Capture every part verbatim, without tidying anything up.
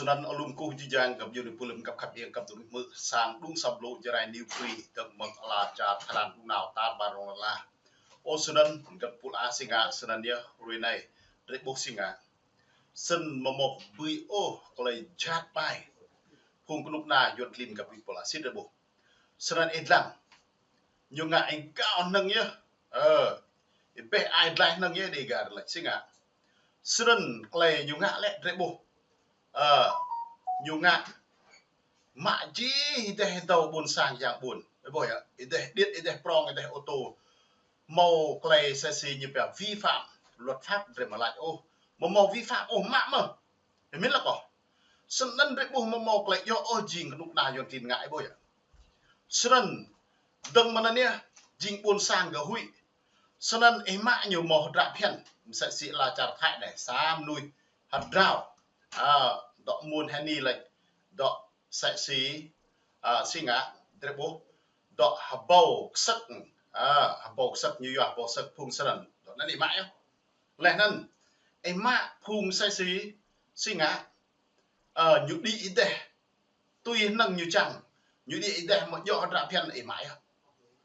Anŭn alum kơkuh jih jang găp djuai pơlơ̆m găp khăp iĕng găp tơlơi mơ̆ sang đung săp lô jơrai niu pui tơ̆ng mơ̆ng ala čar Thái Lan đung nao tar ƀar rong lŏn la. Ơ, snăn găp pul a si ngă, snăn yơh hrơi anai drơi ƀuh si ngă. Snăn mơ̆ mơ̆ ƀui ôh klei jhat ƀai phung kơnuk kơna Yuăn klin găp djuai pul a si drơi ƀuh. Snăn ih dlăng. Ñu ngă ih gao hnơ̆ng yơh. Ơ, ih ƀĕ ai dlai hnơ̆ng yơh Dega laĭ si ngă. Snăn klei ñu ngă lĕ drơi ƀuh. Ơ, ñu ngă mă jih ih deh dâo ƀuôn sang yang ƀuôn. Ih ƀuh yơh, ih deh điêt, ih deh prong, ih deh ô tô. Hmâo klei sĕ si ñu pia vi phạm luật pháp drơi mơ̆ laĭ ôh. Mơ̆ hmâo vi phạm ôh mă mơ̆. Ih mĭn lăk ôh. Snăn drơi ƀuh mơ̆ hmâo klei djŏ ôh jing kơnuk kơna Yuăn klin ngă ih ƀuh yơh. Snăn dơ̆ng mơ̆ anăn yơh jing ƀuôn sang gơ̆ huĭ. Snăn ih mă ñu hmâo hơdră phiăn. Msĕ si ala čar Thái anai sa mơnuih hơdră. A, dŏ mơ̆n hơni laĭ. Dŏ sĕ si, a, si ngă, drơi ƀuh. Dŏ hơbâo ksơ̆k. A, hơbâo ksơ̆k ñu yua hơbâo ksơ̆k phung snăn. Dŏ anăn ih mă yơh. Leh anăn, ih mă phung sĕ si, si ngă, ơ, ñu đĭ ih deh. Tui hnơ̆ng ñu čang, ñu đĭ ih deh mơ̆ djŏ hơdră phiăn ih mă yơh.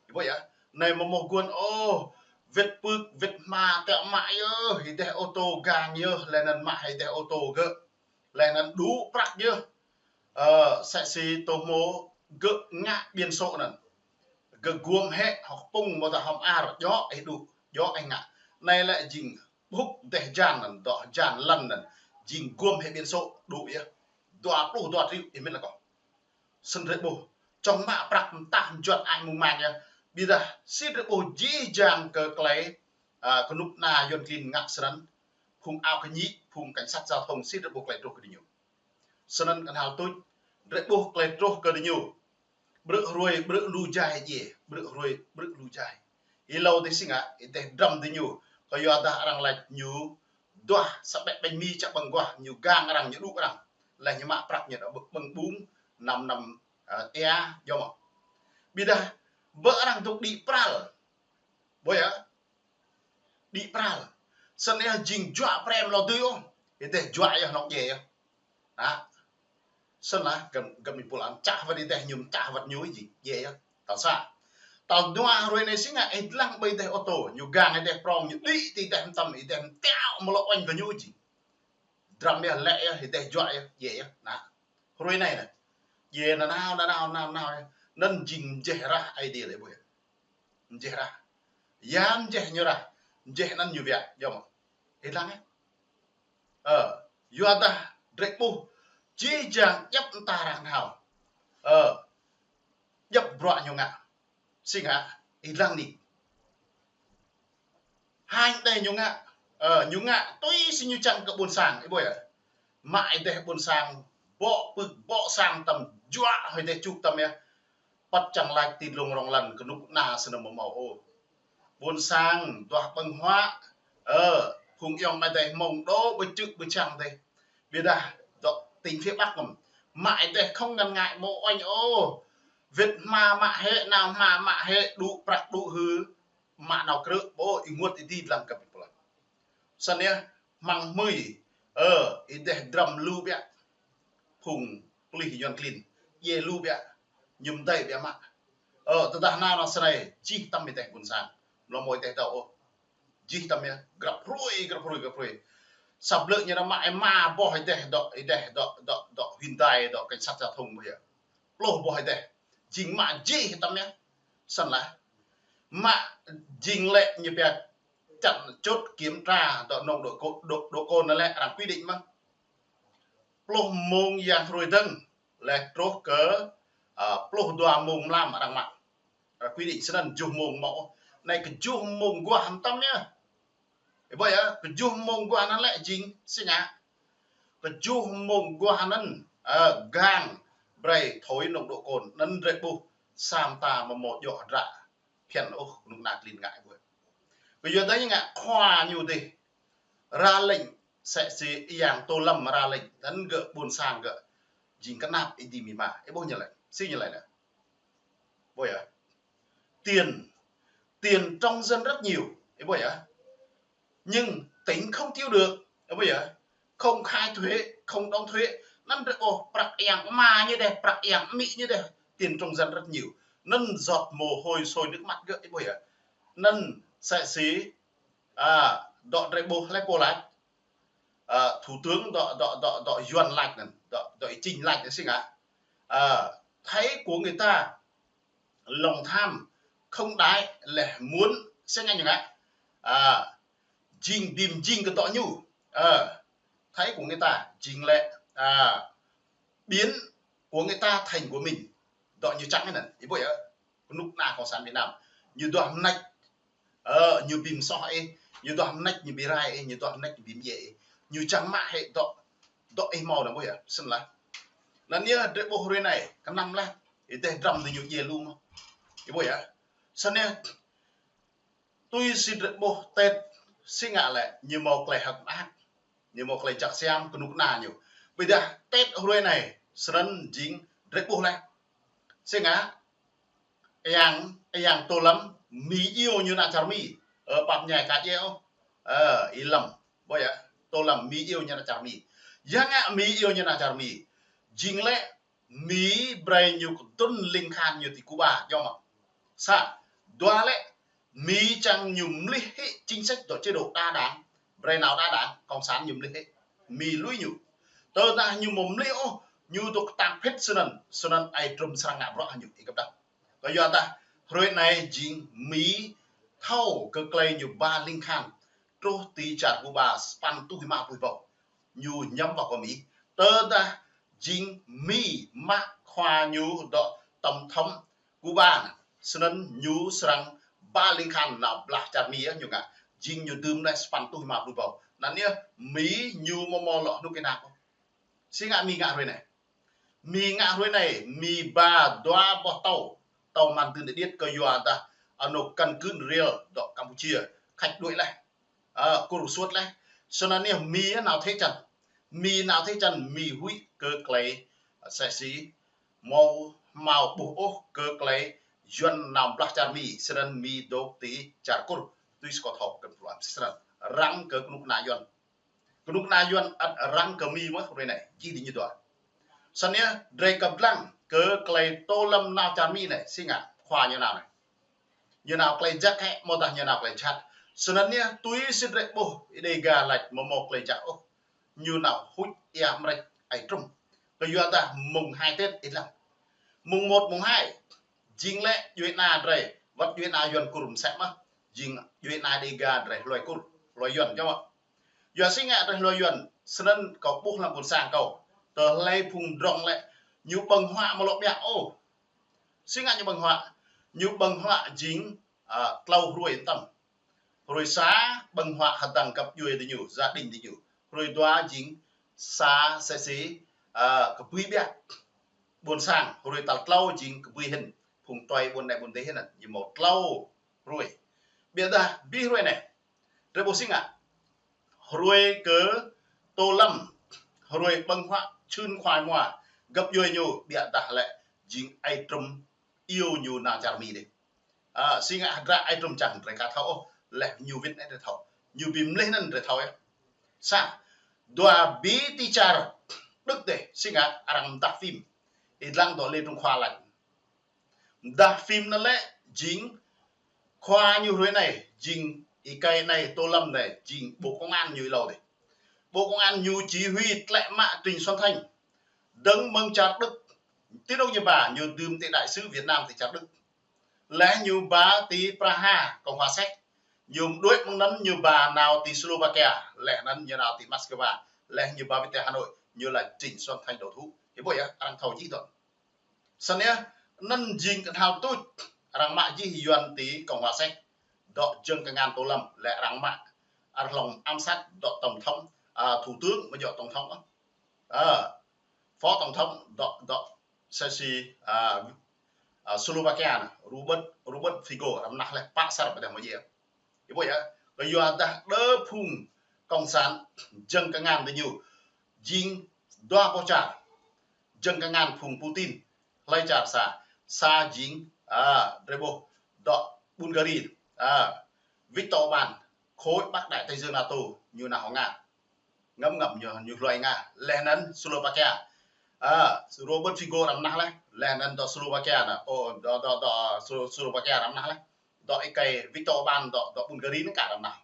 Ih ƀuh yơh. Anai mơ̆ mơ̆ guôn, ơ, wĭt pưk, wĭt hma, tiŏ mă yơh, ih deh ô tô gang yơh, leh anăn mă ih deh ô tô gơ̆. Leh anăn đŭ prăk yơh. Ơ, sĕ si tô hmô gơ̆ ngă biển số anăn. Gơ̆ guôm hĕ, hŏk pŭng mơta hŏm ar, djŏ ih đŭ, djŏ ih ngă. Anai lĕ jing ƀŭk deh jan anăn, dŏ jan lăn anăn, jing guôm hĕ biển số, đŭ yơh. Dua pluh dua triệu, ih mĭn lăk ôh. Snăn drơi ƀuh. Čŏng mă prăk mtah mjuăt ai mơ̆ng mang yơh. Ƀiădah si drơi ƀuh jih jang kơ klei, a, kơnuk kơna Yuăn klin ngă snăn. Phung ao kơñĭ, phung cảnh sát giao thông si drơi ƀuh klei truh kơ diñu. Snăn kơnhal tuč, drơi ƀuh klei truh kơ diñu. Ƀrư̆ hruê, ƀrư̆ lu jai djiê, ƀrư̆ hruê, ƀrư̆ lu jai. Ih hlâo dih si ngă, ih deh drăm diñu. Kơ yua dah arăng laĭ ñu, duah sa ƀĕ ƀañ mi čă ƀơ̆ng guah, ñu gang arăng, ñu đŭ arăng. Leh ñu mă prăk ñu dŏ ƀơ̆ng ƀŭng, năm năm, ơ, tia, djŏ mơ̆. Ƀiădah, ƀơi arăng dŏ đĭ pral. Ƀuh yơh. Đĭ pral. Snăn yơh jing juă prem hlâo dih ôh. Ih deh juă yơh nŏk djai yơh. Hă? Snăn lah, găm, găm ih pul an čah wơ̆t ih deh ñu čah wơ̆t ñu jing djai yơh. Tal sa. Tal dua hruê anai si ngă ih dlăng ƀơi ih deh ô tô. Ñu gang ih deh prong ñu đĭ ti ih deh mtam ih deh mtiao mơ̆ lŏ oanh kơ ñu jing. Drăm yơh lĕ yơh, ih deh juă yơh, djai yơh. Nah. Hruê anai nă. Djai nanao, nanao, nanao, nanao yơh. Anăn jing mjeh rah ai dih lĕ ƀuh yơh. Mjeh rah. Ya mjeh ñu rah. Mjeh anăn ñu wiă, djŏ mơ̆. Ih dlăng yơh. Ơ, yua dah drơi ƀuh. Jih jang djăp mta arăng nao. Ơ, djăp bruă ñu ngă. Si ngă, ih dlăng ni. Hañ deh ñu ngă, ơ, ñu ngă, tui si ñu čang kơ ƀuôn sang, ih ƀuh yơh. Mă ih deh ƀuôn sang, bŏ pưk, bŏ sang tăm, juă hơ̆ ih deh čuk tăm yơh. Păt čang lač ti dlông rŏng lăn kơnuk kơna snăn mơ̆ hmâo ôh. Ƀuôn sang, duah ƀơ̆ng huă, ơ, phung ayŏng amai adei mơ̆ng đô ƀu čư̆ ƀu čang dih. Ƀiădah, dŏ tỉnh phía Bắc mơ̆n. Mă ih deh không ngăn ngại mơ̆ oanh ôh. Wĭt hma mă hĕ, nao hma mă hĕ, đŭ prăk đŭ hư. Mă nao krư̆, ƀuh ih ƀuh ih dih dlăng kơ ƀĭ pơlă. Snăn yơh, hmăng hmưi, ơ, ih deh drăm lu biă. Phung pơlih Yuăn klin, djai lu biă. Ñu mdei biă mă. Ơ, tơdah nao nao snei, jih tăm ih deh ƀuôn sang. Mlâo mơ̆ ih deh dâo ôh. Jih tăm yơh, grăp hruê, grăp hruê, grăp hruê. Sa blư̆ ñu nao mă ih ma boh ih deh dŏ, ih deh dŏ, dŏ, dŏ Hyundai, dŏ cảnh sát giao thông ƀuh yơh. Pluh boh ih deh. Jing mă jih tăm yơh. Snăn lah. Mă jing lĕ ñu pia chặn chốt kiểm tra dŏ nông độ cồn, độ, độ cồn anăn lĕ arăng quy định mơ̆n. Pluh mông yang hruê dơ̆ng, leh truh kơ, ơ, pluh dua mông mlam arăng mă. Arăng quy định snăn kjuh mông mơ̆. Anai kjuh mông guah mtam yơh. Ih ƀuh yơh, kjuh mông guah anăn lĕ jing si ngă. Kjuh mông guah anăn, ơ, gang brei thổi nông độ cồn, anăn drơi ƀuh sa mta mơ̆ mơ̆ djŏ hơdră phiăn ôh kơnuk kơna klin ngă ih ƀuh. Kơ yua dah ñu ngă khua ñu dih. Ra lệnh, sĕ si yang Tô Lâm ra lệnh, anăn gơ̆ ƀuôn sang gơ̆ jing kơnap ih dih mĭ ma. Ih ƀuh ñu lĕ, si ñu lĕ nă. Ƀuh yơh. Tiền, tiền trong dân rất nhiều. Ih ƀuh yơh. Nhưng tỉnh không tiêu được. Ih ƀuh yơh. Không khai thuế, không đóng thuế. Anŭn drơi ôh prăk yang ama ñu dêh, prăk yang amĭ ñu dêh, tiền trong dân rất nhiều. Anŭn giọt mồ hôi sôi nước mắt gơ̆, ih ƀuh yơh. Anŭn sĕ si, a, dŏ drơi ƀuh lĕ pô lač, a, thủ tướng dŏ, dŏ, dŏ, dŏ Yuan lač anŭn, dŏ, dŏ Y Chinh lač anŭn si ngă. A, thấy của người ta lòng tham không đáy lĕ muốn si ngă ñu ngă. A, jing ƀing jing kơ dŏ ñu. A, thấy của người ta jing lĕ, a, biến của người ta thành của mình. Dŏ ñu čang anŭn, ih ƀuh yơh. Kơnuk kơna cộng sản Việt Nam. Ñu duah mơneč, ơ, ñu ƀu mơsoh ih, ñu duah mơneč ñu ƀu rai ih, ñu duah mơneč ñu ƀu mơdjai ih. Ñu čang mă hĭ dŏ, dŏ ih hmâo anŭn ƀuh yơh, snăn lah. Anŭn yơh drơi ƀuh hrơi anai, kơnăm lah, ih dêh dram dih ñu djai lu mơ̆. Ih ƀuh yơh. Snăn yơh, tui si drơi ƀuh Tết, si ngă lĕ, ñu hmâo klei hơ̆k mơak, ñu hmâo klei jăk siam, kơnuk kơna ñu. Ƀiădah Tết hrơi anai, snăn jing drơi ƀuh lĕ. Si ngă, Yang, yang Tô Lâm, Mi iâu ñu nao čar Mi. Ơ, pap ñai ka djai ôh. Ơ, ih lăm. Ƀuh yơh, Tô Lâm, Mi iâu ñu nao čar Mi. Yang ngă Mi iâu ñu nao čar Mi. Jing lĕ, Mi brơi ñu kơdŭn ling khan ñu ti Cuba, yơh mơ̆. Sa, dua lĕ, Mi čang ñu mlih hĭ chính sách dŏ chế độ đa đảng, brơi nao đa đảng, cộng sản ñu mlih hĭ. Mi lui ñu. Tơdah ñu mlih ôh, ñu dŏ kơtang phĭt snăn, snăn ai Trump srăng ngă bruă ñu, ih kăp dah. Kơ yua dah, hrơi anai jing Mi thâo kơ klei ñu ba ling khan, truh ti čar Cuba sapăn rơtuh rơma pluh ƀâo. Ñu ñăm ƀă kơ Mi. Tơdah jing Mi mă khua ñu dŏ tổng thống Cuba anŭn, snăn ñu srăng ba ling khan nao blah čar Mi yơh ñu ngă. Jing ñu dưm anai sapăn rơtuh rơma pluh ƀâo. Anŭn yơh Mi ñu mơ̆ mơ̆ lŏ hnŭk ih nao. Si ngă Mi ngă hrơi anai. Mi ngă hrơi anai, Mi ba dua boh tàu, tàu măn dưn điêt kơ yua dah anŏ căn cứ riêng dŏ Campuchia, khač đuaĭ leh. Ơ, Kur suôt leh. Snăn yơh Mi nao thế chân. Mi nao thế chân, Mi huĭ kơ klei, ơ, sĕ si, hmâo, hmâo ƀuh ôh kơ klei Yuan nao blah čar Mi, snăn Mi dŏ ti čar Kur, tui si kâo thâo kơ pơlăm snăn. Răng kơ kơnuk kơna Yuan. Kơnuk kơna Yuan ăt răng kơ Mi mơ̆ hrơi anai, jing dih ñu dua. Snăn yơh, drơi kăp lăng kơ klei Tô Lâm nao čar Mi anai, si ngă, khua ñu nao anai. Ñu nao klei jăk hĕ, mơ̆ dah ñu nao klei jhat. Snăn yơh, tui si drơi ƀuh, Ih Dêga lač mơ̆ mơ̆ klei jăk ôh. Ñu nao huĭ ia mrĕč ai Trump. Kơ yua dah mông hai Tết ih lăng. Mông một, mông hai. Jing lĕ djuai ana drơi, wăt djuai ana Yuan Kur msĕ mơ̆. Jing djuai ana Dêga drơi hloi Kur, hloi Yuan, čang mơ̆. Yua si ngă drơi hloi Yuan, snăn kâo ƀuh lăm ƀuôn sang kâo. Tơlơi phung drŏng lĕ, ñu ƀơ̆ng huă mơ̆ lŏ ƀiă ôh. Si ngă ñu ƀơ̆ng huă, ñu ƀơ̆ng huă jing, a, tlâo hrơi tăm. Hrơi sa ƀơ̆ng huă hơdăng găp djuai dih ñu, gia đình dih ñu. Hrơi dua jing sa sĕ si, a, kơbưi ƀiă. Ƀuôn sang, hrơi tal tlâo jing kơbưi hĭn. Phung tuai ƀuôn anai ƀuôn dih hĭn, ñu hmâo tlâo hrơi. Ƀiădah, bi hrơi anai. Drơi ƀuh si ngă. Hrơi kơ Tô Lâm, hrơi ƀơ̆ng huă čhưn khua mua, găp djuai ñu, ƀiădah lĕ jing ai Trump iâu ñu nao čar Mi dih. A, si ngă hơdră ai Trump čang drơi ka thâo ôh, leh ñu wĭt anai drơi thâo. Ñu bi mlih anŭn drơi thâo yơh. Sa, dua bi ti čar Đức dih, si ngă arăng mdah phim. Ih lăng dŏ Lê Trung Khoa lač. Mdah phim anŭn lĕ jing khua ñu hrơi anai, jing ih kơi anai, Tô Lâm anai, jing Bộ Công an ñu êlâo dih. Bộ Công an ñu chỉ huy tlĕ mă Trịnh Xuân Thanh. Dơ̆ng mơ̆ng čar Đức, ti anŏ ñu ba, ñu dưm ti đại sứ Việt Nam ti čar Đức. Leh ñu ba ti Praha, Cộng hòa Séc. Ñu đuaĭ mơ̆ng anŭn ñu ba nao ti Slovakia, leh anŭn ñu nao ti Moscow, leh ñu ba wĭt ti Hà Nội, ñu lač Trịnh Xuân Thanh đổ thú. Ih ƀuh yơh, arăng thâo jih dŏ. Snăn yơh, anŭn jing kơnhal tuč, arăng mă jih Yuan ti Cộng hòa Séc, dŏ jơ̆ng kơngan Tô Lâm, lĕ arăng mă, arăng hlŏng ám sát dŏ tổng thống, a, thủ tướng, mơ̆ djŏ tổng thống, a, phó tổng thống, dŏ, dŏ, sĕ si, a, a, Slovakia anai, Robert, Robert Fico, arăng mơnah leh pă sar ƀiădah mơ̆ djai. Ih ƀuh yơh, kơ yua dah đơ phung cộng sản jơ̆ng kơngan dih ñu, jing dua boh čar, jơ̆ng kơngan phung Putin, hlơi čar sa, sa jing, a, drơi ƀuh, dŏ Bulgaria, a, Viktor Orbán, khối Bắc Đại Tây Dương NATO, ñu nao hŏng Nga. Ngăm ngăm ñu, ñu hluai Nga. Leh anŭn Slovakia, A, Robert Fico arăng mơnah laih, laih anŭn dŏ Slovakia anai, ô, dŏ, dŏ, dŏ, Slo-, Slovakia arăng mơnah laih, dŏ ơi Viktor Orbán dŏ, dŏ Bulgaria anai kah arăng mơnah.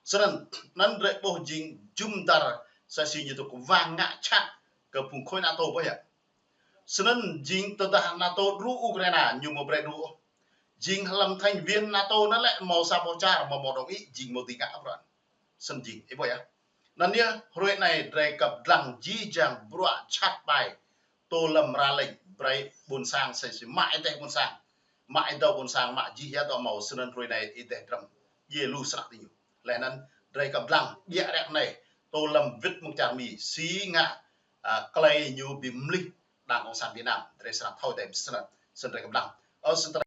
Snăn, anăn drei ƀuh jing jum dar sa si ñu tŭ kwang ngă čăt kơ phung khối NATO ƀuh yơh. Snăn jing tơdah NATO đru Ukraina ñu mâo brei đru. Jing hlăm thành viên NATO anăn lĕ mâo sa boh čar mâo mâo đồng ý jing mâo dưi ngă ƀrăn. Snăn jing, ih ƀuh yơh. Anăn yơh, hruê anai drei kăp dlăng jih jang bruă čăt ƀai, tơlăm ra lĕ brei ƀuôn sang sa si mă êdeh ƀuôn sang. Mă êdeh ƀuôn sang, mă jih ya dŏ mâo snăn hruê anai êdeh drăm. Yê lu snăk ti ñu. Laih anăn drei kăp dlăng, ƀiă rĕk anai, tơlăm wĭt mơ̆ng čar Mi, si ngă, a, klei ñu bi mlih đảng cộng sản Việt Nam, drei srăng thâo tơm snăn, snăn drei kăp dlăng. Ơ, snăn